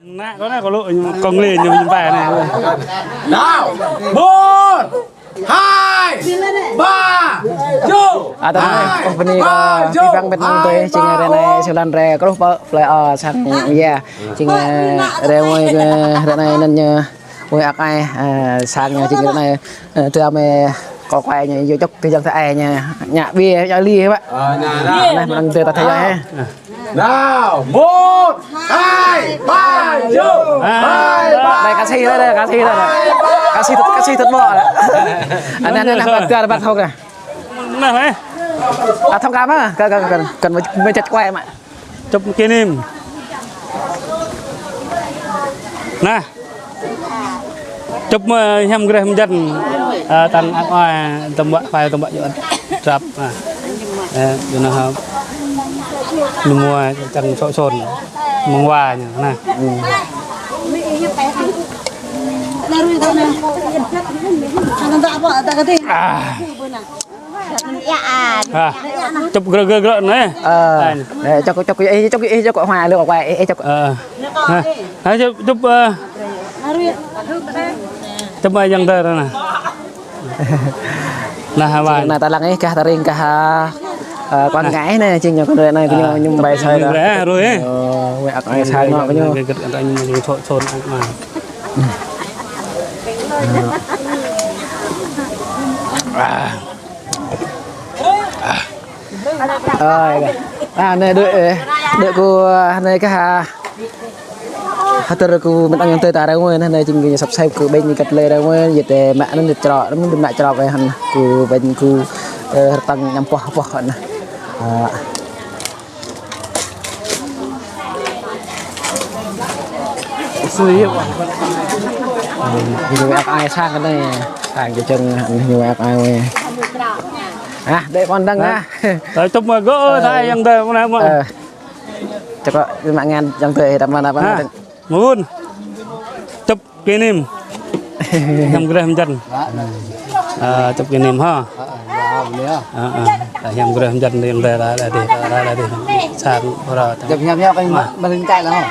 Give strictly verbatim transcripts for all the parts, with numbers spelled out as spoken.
Nă, kâo nă, kâo lŭ ñu, kâo ngli ñu, ñu pai nă. Nào, một, hai, ba, jô. À, tơdah hai, ôh, bơni ba, kơ jô. Abih bang pơtăn tui, jing hrơi anai, sơlan hrơi, kruh pơ, plơi, ơ, sang, ya. Jing, ơ, hrơi mơi, ơ, hrơi anai, anŭn ñu, mơi ak ai, ơ, sang ñu, jing hrơi anai, ơ, tơdah mơi, kâo kuai ñu, yua čŏk, tơdah tơai ñu, ñu ƀiă, ñu li, bă. Ơ, ñu, ñu. Anai, mơ̆ng tơdah tơai, he. Nào, một, hai, ba, jô. Hai, ba. Đây, kasi đó, đây, kasi đó, đây. Kasi thật, kasi thật bộ đó. Anh, anh, anh, bắt, bắt, bắt, không kìa. Nă, eh. À, thông cảm á, cần, cần, cần, cần mới, mới chặt quay mà. Chụp kỷ niệm. Nă. Čŭp mơ̆ hiam greh mơjăn, ơ, tăn ak ai, tơm ƀă, phai tơm ƀă yua trăp, nă. Ơ, yua nă hă, ñu mơ̆ čang sŏ sôn, mơ̆ng wa ñu, nă. À. À, čŭp grơ, grơ, grơ anai. Ơ, anai. Ơ, čŏk, čŏk, ơ, čŏk, ơ, čŏk, hua lu, wa, ơ, čŏk. Ơ. Nă. Hă, čŭp, čŭp, ơ. Čŭp mơ̆ yang tơ nă. Nă, hă, wa. Nă, ta lăng ih kah, ta ring kah, ơ, kuang ngai nă, jing ñu kơ anai, kơ ñu, ñu ƀai sai dah. Ơ, rui, ơ. Ơ, wơ̆t ak ai sai ñu, kơ ñu. Gơ̆t, gơ̆t, gơ̆t, ñu, ñu, sôn, sôn, ak ai. À. Ơi, à, anai đuaĭ, ơ, đuaĭ kơ, ơ, anai kơ ha. Hơdơr kơ mơ̆ng yang tơ ta ră anai, anai jing kơ subscribe kơ ƀing ñu kăt lĕ ră anai, yua tơ mă anŭn yua črŏ, anŭn mă črŏ kơ hăn kơ ƀing kơ, ơ, hơtăng ñăm poh poh anai. À. Ñu wơ̆t ak ai sang anai, sang čơčơ̆ng ñu wơ̆t ak ai. À, đuaĭ pơ̆n dơ̆ng ah. Tơl čŭp mơ̆ gơ̆, ơ, tơl yang tơ mơ̆n mơ̆n. Ơ. Čơkŏ mă ngăn yang tơ, tăm mơ̆n, tăm mơ̆n. Mơ̆n. Čŭp kỷ niệm. Hiam greh mơjăn. Ơ, čŭp kỷ niệm hă. Ơ, ơ, hiam greh mơjăn yang tơ, tơl, tơl, tơl, tơl. Sang pơrô. Čŭp hiam hiam kơ mă, mă ling kai lah hă.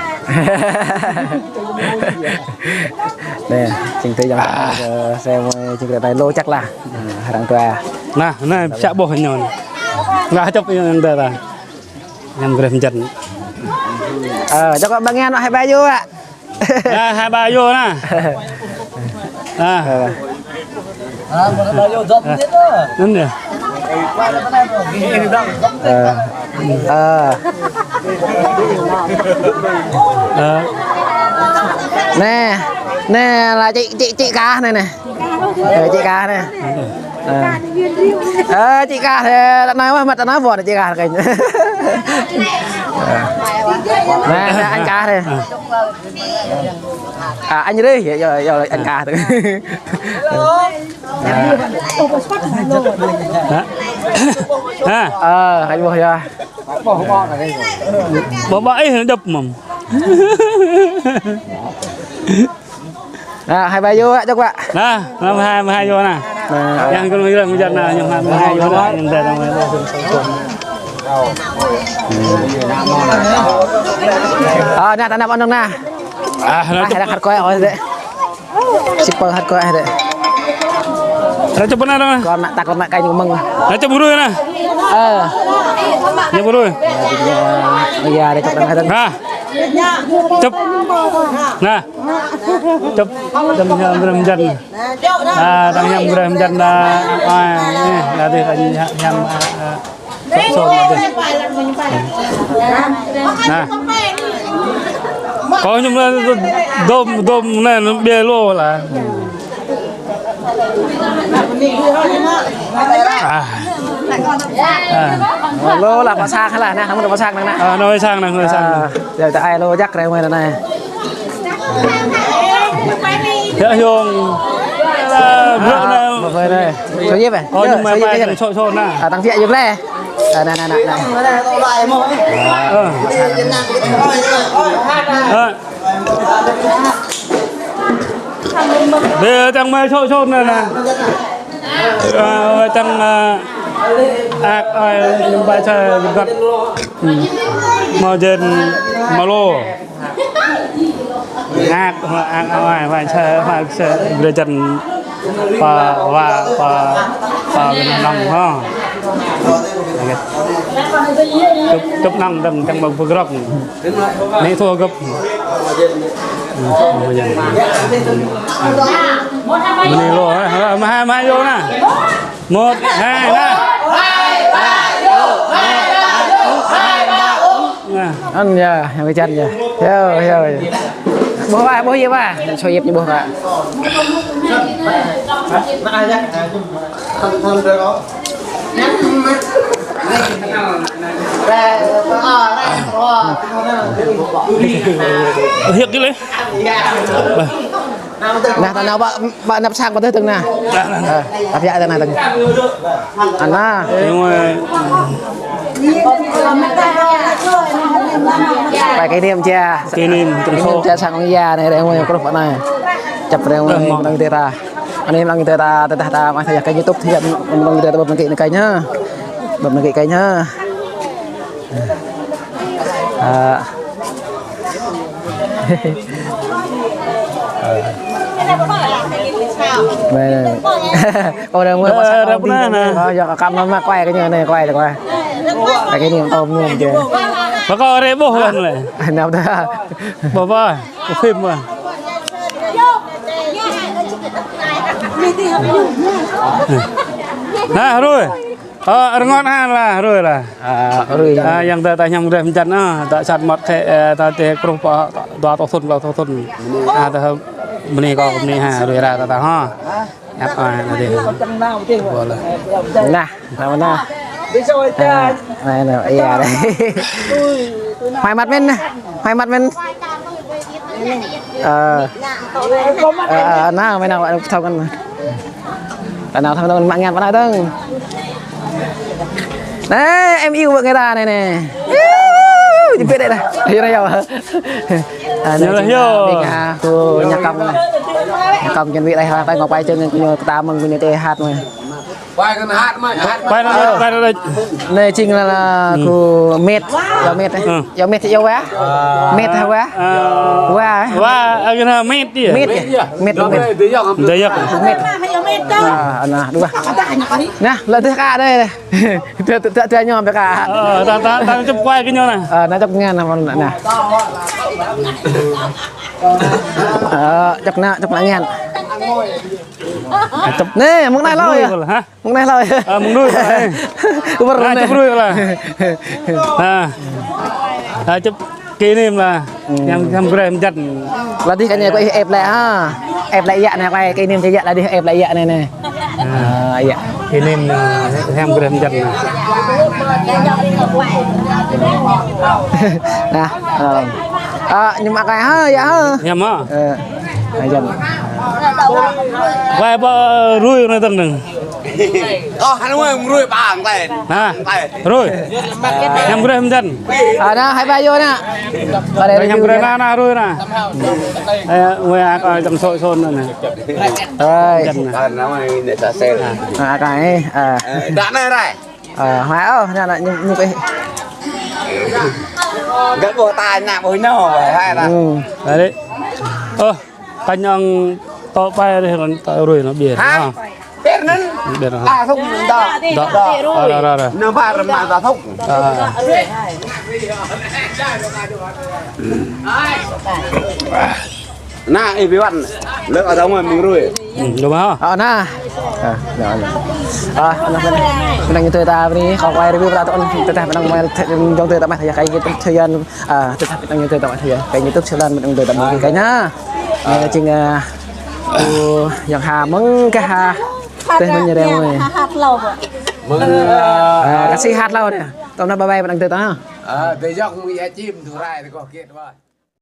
Nă, jing tơ yang, ơ, xe mơi, jing tơ lu čăk lah. Ơ, arăng tua. Nă, nă, čăk boh ñu. Nă, čŭp yang tơ, tơl. Hiam greh mơjăn. Ơ, čŏk ƀing ngăn hai ba yua. Nă, hai ba yua nă. Nă. Ơ. Anŭn yơh. Ơ. Ơ. Ơ. Nă, nă, lah čĭ, čĭ, čĭ kah nă, nă. Ơ, čĭ kah nă. Ơ. Ơ, čĭ kah, ơ, ta nao mă, ta nao ƀôn, čĭ kah kơ. Nă, nă, anh kah nă. À, anh Rê, yơh, yơh, yơh, anh kah. Hă? Hă? Ơ, anh ƀuh yơh. Ƀă, ƀă, ih, djŏp mơ̆n. Nă, hai ba yua, čŏk ƀă. Nă, năm hai, hai yua nă. Nă. Yang kơ mơjăn nă, yang hai, hai yua nă, yang tơ năm hai. Ơ, nă, ta nao pơ anŭn nă. À, nă, ơ, čŭp. Hăt kơ ơi, ơi, dĕ. Sipơ hăt kơ ơi, dĕ. Nă, čŭp pơ anai, nă. Kơ ană, ta kơ ană kơ ñu mơ̆ng. Nă, čŭp bơrui nă. Ơ. Ñu bơrui. Yơh, yơh, dĕ čŏk đang hơdơ̆ng. Hă. Čŭp. Nă. Čŭp. Tơm hiam greh mơjăn. À, tơm hiam greh mơjăn nă. À, ơ, nă, dĕ, hiam, hiam, à, à. Sŏ, sŏ, nă, dĕ. Nă. Kâo ñu mă dôm, dôm nă, ƀiă lu lah. À. À. Lu lah, pơ sang lah, nă, hăm pơ sang nă, nă. À, nă, pơ sang nă, pơ sang nă. Ơ, yơh, ta ai lu jak rai mơi nă, nă. Yơh, Hiông. Ơ, bruă nă. Ơ, mă phơi nă. Sô yip, ơ? Ơ, ñu mă phơi, sô, sô nă. À, tăng phiă yip lĕ. À, nă, nă, nă, nă. Ơ. Ơ. Dĕ tăng mă sô, sô nă, nă. Ơ, tăng, ơ, ak, ơ, ñu mă phơi sô găt. Mơ̆ jên mă lu. Ngă, ngă, ngă, ngă, ngă, sa, sa, sa, bơrơjăn pơ, wa, pơ, pơ, gơnam nong, hă. Tŭp, tŭp nong dơ̆ng, čang ƀơ̆ng pơgrŏk. Anai thâo gơ̆p. Mơnai lu, hă, hă, mă, mă, lu anai. Một, hai, ba. Anŭn yơh, yang kơjăp yơh. Yơh, yơh, yơh. Ƀuh wa, ƀuh yơh wa. Sô yơh ñu ƀuh wa. Hiăp dih lĕ. Nah, ta nao ƀă, ƀă anăp sang ƀă tơ̆ tơ̆ng nah. Nah, nah, nah. Ơ, ta pơyă tơ̆ng nah tơ̆ng. Anai. Ơ, ñu, ơ, wai kơ anai mơ̆n ča. Kơ anai mơ̆n, kơ anai mơ̆n. Kơ anai mơ̆n ča sang ƀing ia anai, rơmơi kruh ƀă anai. Čăp rơmơi, ơ, mơ̆ng anai ta. Anai mơ̆ng anai ta, ta, ta, ta, mă ta yă kơ YouTube, ta yă mơ̆ng anai ta, ƀă mơ̆ng anai kơ ñu. Ƀă mơ̆ng anai kơ ñu. Ơ. Anai, anai. Kâo đang mơ̆, ơ, pơsat ră anai, anai. Ơ, yua kơ kăm mă, mă quay kơ ñu anai, quay, quay. Kơ anai mơ̆n tơm mơ̆n ča. Mă kâo rĕ ƀuh kơ anai lĕ. Anăp ta. Ƀuh ƀă, ƀuh phim ƀă. Nah, Hrui. Ơ, rơngot ha lah, Hrui lah. Ơ, Hrui. Ơ, yang ta, ta hiam gơdeh mơjăn, ơ, ta sat mơ̆t khĕ, ơ, ta tơ̆ kruh pă, dua rơtuh thŭn, dua rơtuh thŭn. Ơ, ta mơnai kâo, mơnai ha, Hrui ră ta, ta, hă. Yap, ơ, anai dih. Boleh. Nah, anai mơ̆n nah. Ơ, anai, anai, ia dih. Huai măt mơ̆n nah. Huai măt mơ̆n. Ơ. Ơ, ơ, anai, mơ̆n nah, wă thâo kăn. Ta nao thâo kăn mă ngăn pơ anai dơ̆ng. Anai, em iâu ƀơi anai ta anai, anai. Iâu, jơpit đĕ anai. Yơh, yơh. Anai, yơh, jing, yơh. Ƀing, ơ, kơ ñu kăm anai. Ñu kăm kiăng wĭ đơi hă, ta ngŏ pai čơ̆ng kơ ñu, kơ ta mơ̆ng kơ ñu tơhat mơ̆n. Pai anŭn đôč, pai anŭn đôč. Anai jing lah, lah, hmm, kơ met, yua met, eh. Hmm. Yua met, yua wa. Met hă wa. Wa. Wa, ơ, kơ anai met yơh. Met yơh. Met, met. Dayăk. Met. Ơ, anai, dua. Nah, lăi tơ̆ kơ anai. Tơ̆, tơ̆, tơ̆, tơ̆ ñu ƀĕ kơ. Ơ, ta, ta, ta čŏp quay kơ ñu anai. Ơ, anai čŏp ngăn anai, anai. Ơ, čŏp anai, čŏp anai ngăn. Ơ, čŏp. Anai, mơ̆ng anai hlâo yơh. Hă? Mơ̆ng anai hlâo yơh. Ơ, mơ̆ng anai hlâo. Ơ, čŏp Hrui lah. Ơ. Ơ, čŏp kơ anai mơ̆n lah. Hmm. Yang, yang brơi mơjăn. Lah dih kơ ñu kơ ih ĕp lĕ ha. Ĕp lĕ ia anai, kơ anai mơ̆n ča ia, lah dih ĕp lĕ ia anai, anai. Ơ, ia. Kơ anai mơ̆n, ơ, yang brơi mơjăn. Nah, ơ. Ơ, ñu mă kơ ha, ia ha. Ñu mă. Ơ. Hai jam. Wai ƀă Hrui anai tơ̆ng anai. Ơ, anai wai Hrui păng tơi. Nah, Hrui. Yang brơi mơjăn. Anai, hai ba yơh anai. Yang brơi anai, anai Hrui anai. Ơ, wai aka čang sôi sôn anai. Ơi. Mơjăn anai. Anai, anai, ơ. Ơ, đa anai rai. Ơ, hai ơ, anai, anai, ñu, ñu kơ. Gak ƀuh ta anai ƀuh ñu, hai ta. Hmm. Balik. Ơ. Kơ ñu tŏ pai rĕ, tŏ Hrui anai ƀiă. Hă? Ƀiă anŭn? Ƀiă anŭn. Ta thŭk anŭn ta. Dŏ. Dŏ. Ră, ră, ră. Anŭn ƀă ră mă ta thŭk. Ơ. Anai, ih, ƀiă anŭn. Lĕ ta mơ̆ng Hrui. Hmm, dŏ mă. Ơ, anai. Ơ, anai, anai. Ơ, anai, anai. Pơnăng ñu tui ta bơni, kâo quay review pơ anai tŏ, tơdah pơnăng mơ̆ng jŏng tui ta mă, yua kơ YouTube channel, ơ, tơdah pơnăng ñu tui ta mă, yua kơ YouTube channel mơ̆ng tui ta mă, kơ ñu. Anai jing, ơ, kơ Yang Ha mơ̆ng kơ ha. Tơdah mơ̆ng ñu rơmơi. Mơ̆ng, ơ, kơ si hat hlâo anai. Tơm anai bye bye pơnăng tui ta. Ơ, tơdah yơh mơ̆ng ia čim tu rai tơkoh kiet wa.